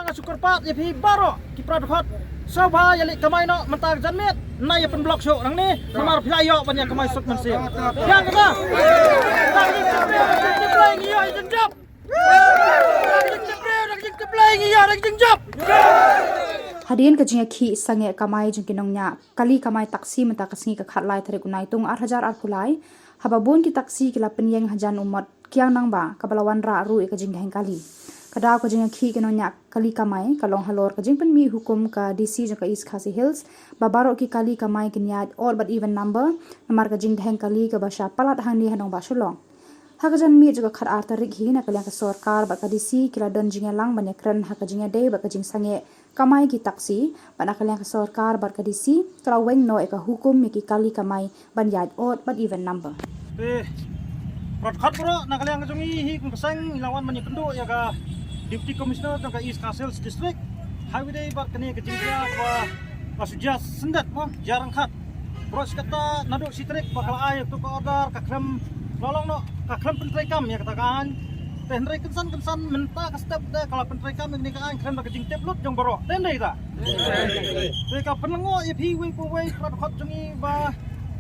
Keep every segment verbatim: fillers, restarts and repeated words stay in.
Nga shu kyrpad ïa phi baroh ki para dkhot, sngewbha ïa leit kamai noh mynta ka janmiet, na ïa pynblock shuh nangne, namar phi la ïoh ban ïa kamai suk mynsiem. Ïa kata, ngi ïoh ïa ka jingjop. Hadien ka jingïakhih sangeh kamai jong ki nongñiah kali kamai taksi mynta ka sngi ka khatlai tarik u Naitung ar hajar arphew lai, haba bun ki taksi ki la pynïeng hajan u mot kiang nangba kaba la wanrah ruh ïa ka jingdheng kali. Ka daw ka jingïakhih ki nongñiah kali kamai ka long halor ka jingpynmih hukum ka D C jong ka East Khasi Hills ba baroh ki kali kamai kin ïaid odd bad even number namar ka jingdheng kali kaba shah palat hangne ha nongbah Shillong. Ha ka janmiet jong ka khatar tarik hi, na ka liang ka sorkar bad ka D C ki la don jingïalang ban ïakren ha ka jingïadei bad ka jingsangeh kamai ki taksi, bad na ka liang ka sorkar bad ka D C ka la weng noh ïa ka hukum ïa ki kali kamai ban ïaid odd bad even number. Te para dkhot baroh, na ka liang ka jong ngi hi kum ka seng ngi la wan ban ïakynduh ïa ka Deputy Commissioner jong ka East Khasi Hills District. Hawei dei bad kane ka jingjia kaba la shu jia syndet mo, jia ryngkat. Baroh shi katta naduh shi tarik ba ka la ai ïa ka order ka khlem la long noh, ka khlem pyntreikam ïa kata ka aiñ. Te hynrei kynsan kynsan mynta ka step te ka la pyntreikam ïa kane ka aiñ khlem da ka jingtip lut jong baroh. Te hynrei ta. Te ka pynlyngngoh ïa phi uwei pa uwei para dkhot jong ngi ba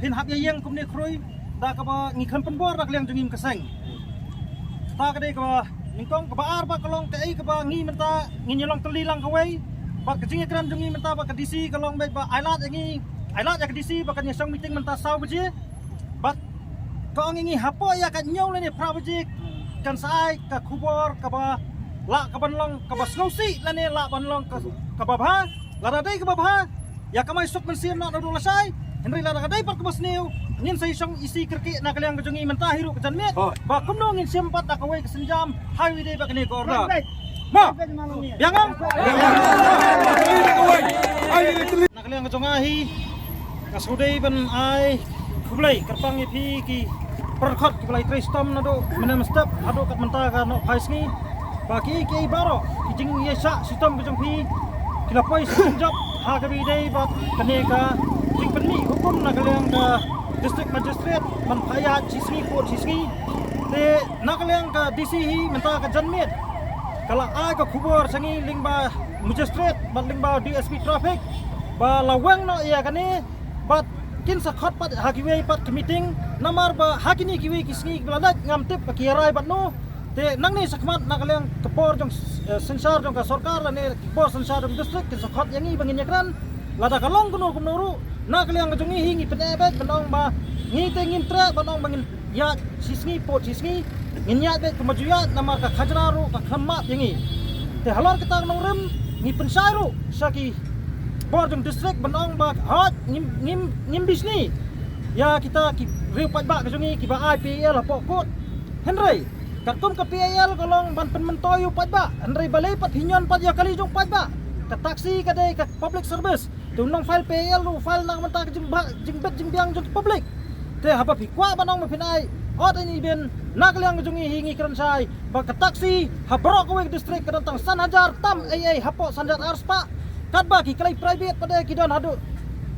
phin hap ïa ïeng kumne khrui da kaba ngi khlem pynbor da ka liang jong ngi kum ka seng. Kata ka dei kaba nyngkong. Kaba ar ba ka long kaei kaba ngi mynta ngin ïa long tylli lang kawei. Bad ka jingïakren jong ngi mynta bad ka D C ka long beit ba ai lad ïa ngi, ai lad ïa ka D C ba kan ïa shong meeting mynta saw baje. Bad ka ong ïa ngi hapoh ïa ka hynñiew lane phra baje kan sa ai ka khubor kaba lah ka ban long kaba sngewsih lane lah ban long ka, kaba bha. Lada dei kaba bha, ïa kamai suk mynsiem noh naduh lashai. Hynrei lada ka dei pat kaba sniew, ngin sa ïa shong isi kyrkieh na ka liang ka jong ngi mynta hi ruh ka janmiet. Ba kumno ngin shim pat da kawei ka sienjam, hawei dei bad kane ka order. Mo. Biang ong. Na ka liang ka jong nga hi, nga shu dei ban ai khublei kyrpang ïa phi ki para dkhot kiba la ïatrei shitom naduh mynne mynstep haduh kat mynta ka nohphai sngi. Ba ki, ki baroh ki jingïashah shitom ka jong phi ki la poi sha ka jingjop ha kaba ïadei bad kane ka jingpynmih hukum na ka liang ka District Magistrate ban phah ïaid shi sngi pud shi sngi. Te na ka liang ka D C hi mynta ka janmiet ka la ai ka khubor sha ngi lyngba Magistrate bad lyngba D S P Traffic ba la weng noh ïa kane. Bad kin sa khot pat ha kiwei pat ki meeting, namar ba ha kine kiwei ki sngi kiba la leit ngam tip ba ki rai bad no. Te nangne shakhmat na ka liang ka por jong, eh, synshar jong ka sorkar lane ka por synshar jong district kin sa khot ïa ngi ba ngin ïakren. Lada ka long kumno kumno ruh na ka liang ka jong ngi hi ngi pyneh beit ban ong ba ngi te ngim treh ban ong ba ngin ïaid shi sngi pud shi sngi, ngin ïaid beit kumba ju ïaid namar ka khajna ruh ka khlem map ïa ngi. Te halor kata ka nongrim ngi pynshai ruh sha ki bor jong district ban ong ba hooid ngim, ngim, ngim bishni ïa kita ki riew paidbah ka jong ngi kiba ai P A L hapoh kut. Hynrei katkum ka P A L ka long ban pynmyntoi ïa u paidbah, hynrei balei pat phi ñion pat ïa ka kali jong u paidbah? Ka taxi ka dei ka public service. Te u nong file P A L ruh u file na ka bynta ka jingbha, jingbit jingbiang jong ka public. Te haba phi kwah ban ong ba phin ai odd and even, na ka liang ka jong ngi hi ngi kren shai ba ka taxi ha baroh kawei ka district ka don tang san hajar tam ei ei hapoh san hajar arspah. Katba ki kali private pat de ki don haduh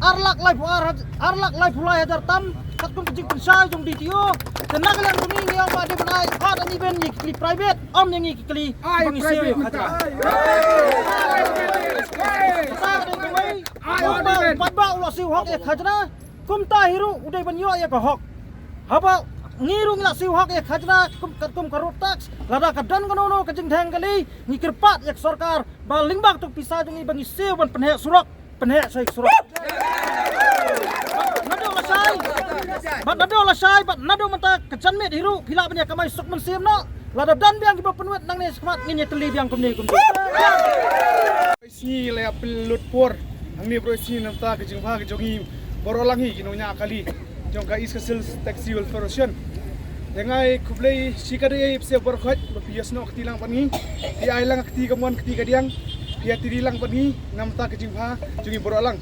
ar lak laiphew ar haj-, ar lak laiphew lai hajar tam katkum ka jingpynshai jong D T O. Te na ka liang jong ngi ngi ong ba dei ban ai odd and even ïa ki kali private, ym ïa ngi ki kali ba ngi siew ïa ka khajna. Ai, private mynta. Ai, ai, ai. Ai, ai, ai. Mynta ka dei kawei. Ai, ai, ai. Paidbah u la siew hok ïa ka khajna. Kumta hi ruh u dei ban ïoh ïa ka hok. Haba ngi ruh ngi la siew hok ïa ka khajna kum, katkum ka road tax. Lada ka don kano kano ka jingdheng kali, ngi kyrpad ïa ka sorkar ba lyngba katto ka pisa jong ngi ba ngi siew ban pynheh surok, pynheh sha ka surok. Naduh lashai bad naduh lashai bad naduh mynta ka janmiet hi ruh phi lah ban ïa kamai suk mynsiem noh. Lada don biang kiba pynwit nangne shakhmat ngin ïa tylli biang kumne kumne. Sngi la ïa pynlut por hangne baroh sngi na ka bynta ka jingbha ka jong ngi baroh lang hi ki nongñiah kali jong ka East Khasi Hills Taxi Welfare Association. Te nga ai khublei shi kyrdan ïa phi baroh khoit ba phi ïasnoh kti lang bad ngi, phi ai lang ka kti kamon kti kadiang, phi ïa tiri lang bad ngi na ka bynta ka jingbha jong ngi baroh lang.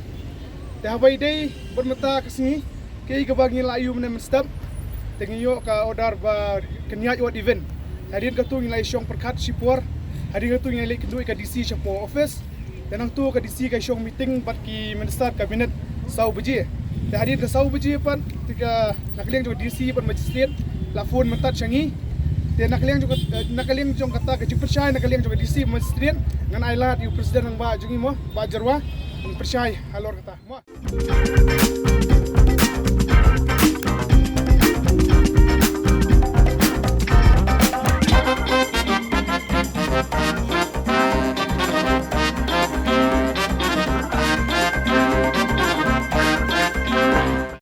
Te haba ïadei bad mynta ka sngi, kaei kaba ngi la ïoh mynne mynstep, te ngi ïoh ka order ba kan ïaid odd even. Hadien kata ngi la ïa shong pyrkhat shipor, hadien kata ngi la ïa kynduh ïa ka D C shapoh office. Te nangta ka D C ka shong meeting bad ki minister cabinet saw baje. Te hadien ka saw baje pat te ka, na ka liang jong ka D C bad magistrate la phone mynta sha ngi. Te na ka liang jong ka, eh, na ka liang jong kata ka jingpyrshai na ka liang jong ka D C Magistrate, ngan ai lad ïa u President rangbah jong ngi mo, Bah Jyrwa, ban pyrshai halor kata mo.